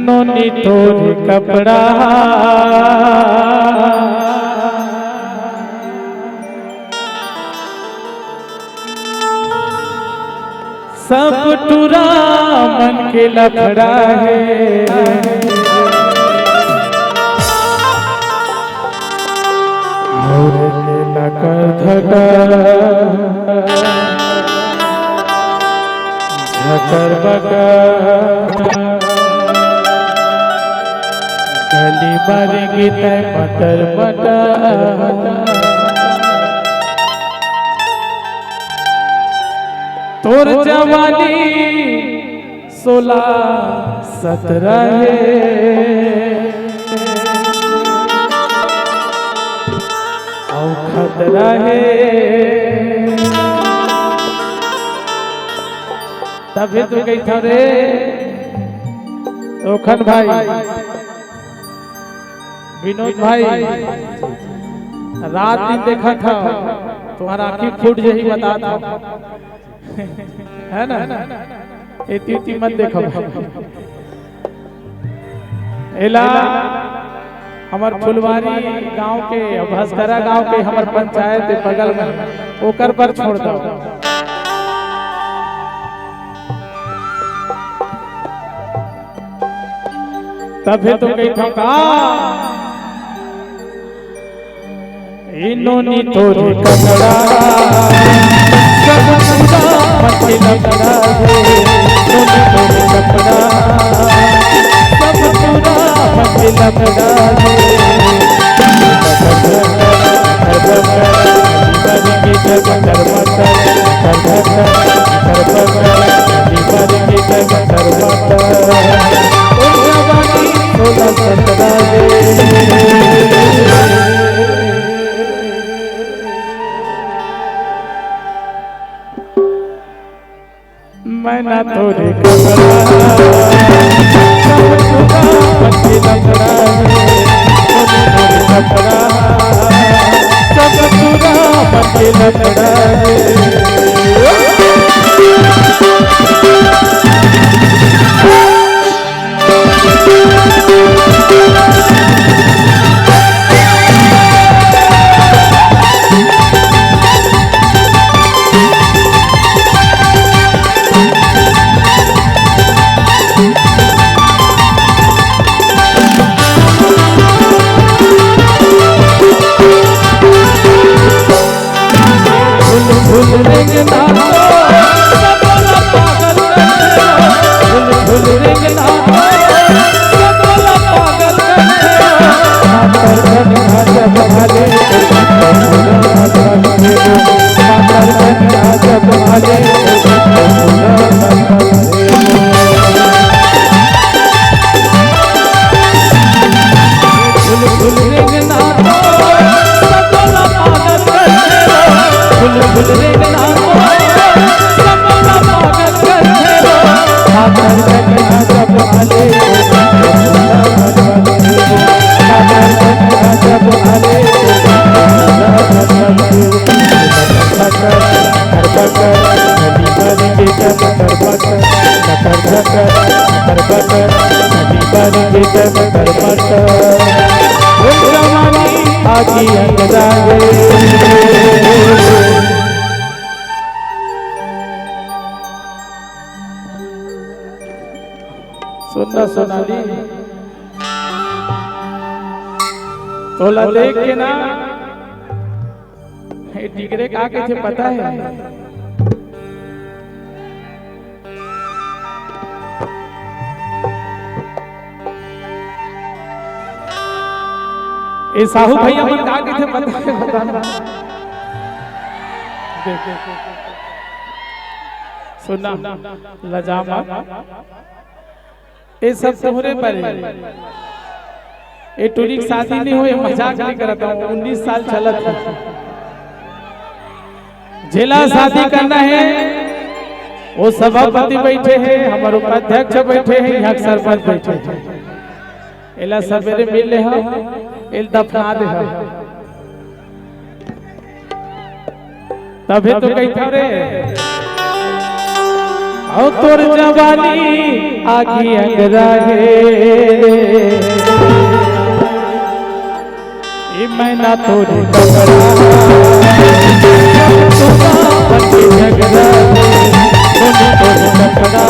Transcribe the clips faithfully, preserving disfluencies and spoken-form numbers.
नोनी तोर कपड़ा, सब टूरा मन के लफड़ा हे। मोर के लकर धकर, झकर बकर, गली मारेंगे तय मटर मटर। तोर जवानी सोलह सतरह हे, अउ खतरा हे। तभे तो कहिथंव रे, तोखन भाई, विनोद भाई, रात दिन देखत हंव, तुम्हार आंखी फूट जही, बतात हंव। हे ना? एती उती मत देखव। एला हमर फुलवारी गांव के, भस्करा गांव के हमर पंचायत हे बगल में, ओकर बर छोड़ दव। तभे तो कहिथंव का, ए नोनी तोर कपड़ा, सब टूरा मन के लफड़ा हे। नोनी तोर कपड़ा, सब टूरा मन के लफड़ा हे। मैं ना तोरे कपड़ा, सब टूरा मन के लफड़ा हे। तोरे कपड़ा, सब टूरा मन के लफड़ा हे। सुन ना सोनाली, तोला देख के ना, ए डिगरे का कहिथे पता हे? ए साहू भैया मन का कहिथे पता हे? बता ना। देख, सुन ना, लजा मत। ए सब तोहरे बर हे। ए टूरी के शादी नइ होय, मजाक नइ करत हंव, उन्नीस साल चलत हे। जेला शादी करना हे, ओ सभापति बइठे हे, हमर उपाध्यक्ष बइठे हे, इहां के सरपंच बइठे हे। एला सबेरे मिल ले हव, एला दफना दे हव। तभे तो कहिथंव रे। अउ तोर जवानी आगी अंगरा हे रे। ए मैना तोर कपड़ा, सब तोरा बचे झगड़ा रे। बोले तोर कपड़ा,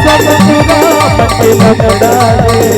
सब तोरा बचे झगड़ा रे।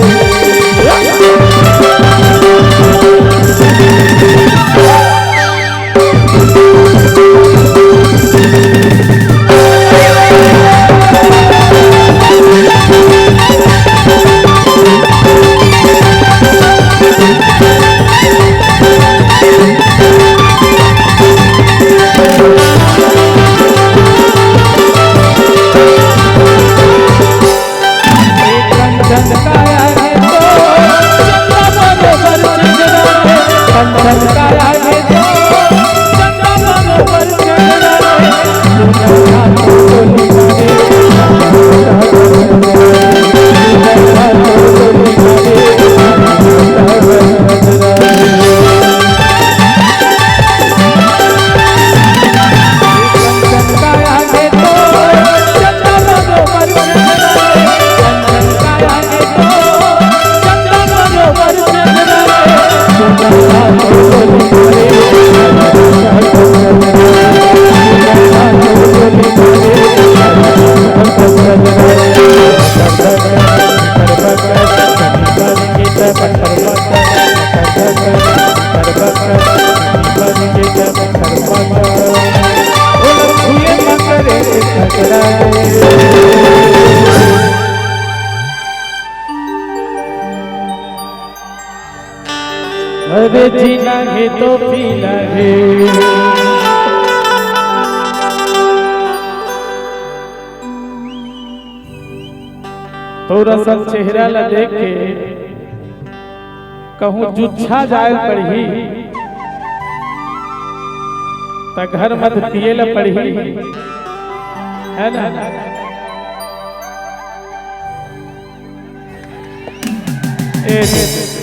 अरे जीना हे तो पीना हे। तोर असन चेहरा ला देख के कहूँ जुच्छा जाए पड़ही, त घर मत पिए ला पड़ही, है ना? ए दे, दे, दे।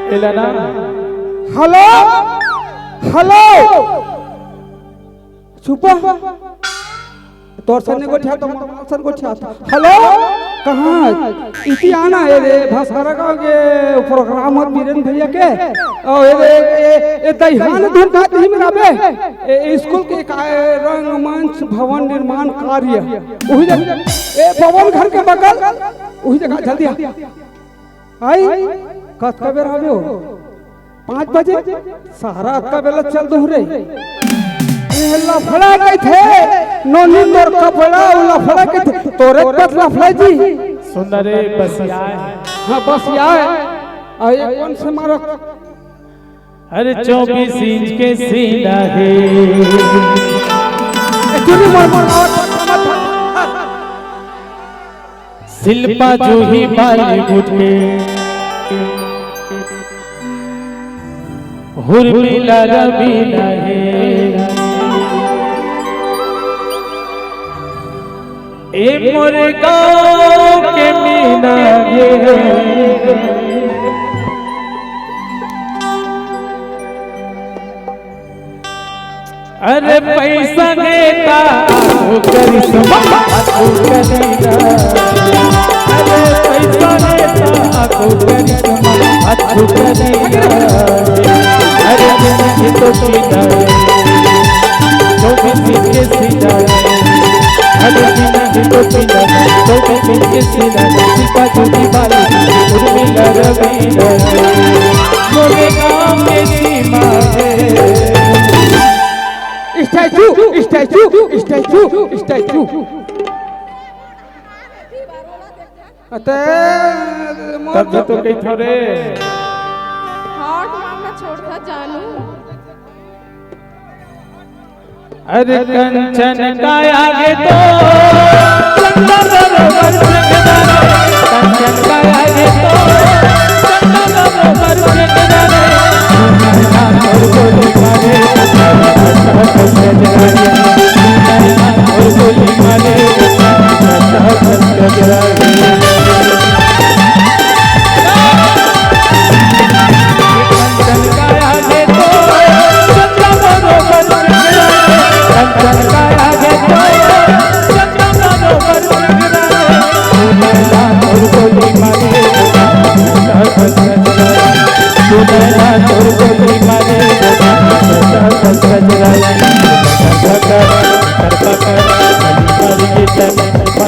एला ना। हेलो, हेलो, चुप। तोर सन गोठिया तो मोर सन गोठिया। हेलो, कहाँ? इति आना हे रे, भसरा गाँव के प्रोग्राम हे बीरेन भैया के। ओ, ए, ए, ए, ए, दहियान धुन का टीम राबे। ए, ए, स्कूल के का, रंगमंच भवन निर्माण कार्य। उही जग, ए, भवन घर के बगल। उही जगह जल्दी आ। आई, कतका बेर आवे हो? पाँच बजे? सारा अतका बेला चल दो रे। ए लफड़ा कहिथे, नोनी तोर कपड़ा, उ लफड़ा कहिथे, तोरे बस लफड़ा जी। सुन रे बसिया। हाँ, बसिया। आ, ये कौन से मारा? अरे चौबीस इंच के सीना हे। ए, चुरी मार, मार, मार, मार, मार। शिल्पा जूही बॉलीवुड के उर्मिला रवीना हे। ए मोर गाँव के मीना हे। अरे पैसा नेता आगू करिश्मा आगू करीना। अरे पैसा नेता आगू करिश्मा आगू करीना। अरे जिंदगी तो जीना, जो भी सीखे सीना। अरे जिंदगी तो जीना, जो भी सीखे सीना। शिल्पा जूही बॉलीवुड, उर्मिला रवीना। मोरे गाँव के सीमा हे। Statue, statue, statue, statue. अते तब तो कहिथो रे। हॉट मामा छोड़ था जानू। अरे कंचन का आगे तो चंदा बरोबर चकना रे। कंचन का आगे तो चंदा बरोबर चकना रे। और गोली मारे, और गोली मारे।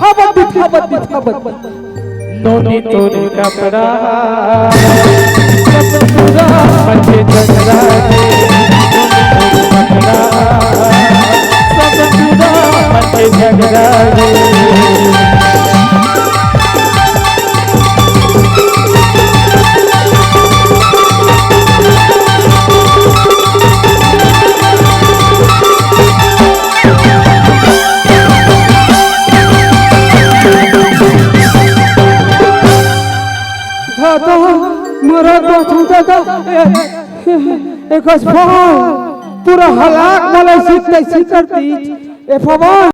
हबत बित, हबत बित, हबत बित। नोनी तोर कपड़ा, सब पूरा मचे झगड़ा रे। नोनी तोर कपड़ा, सब पूरा मचे झगड़ा रे। दादा, मोर बाथरूम दादा, ए, ए, एक बार पूरा हलाक मला सीट तैसी कर दी। ए भगवान।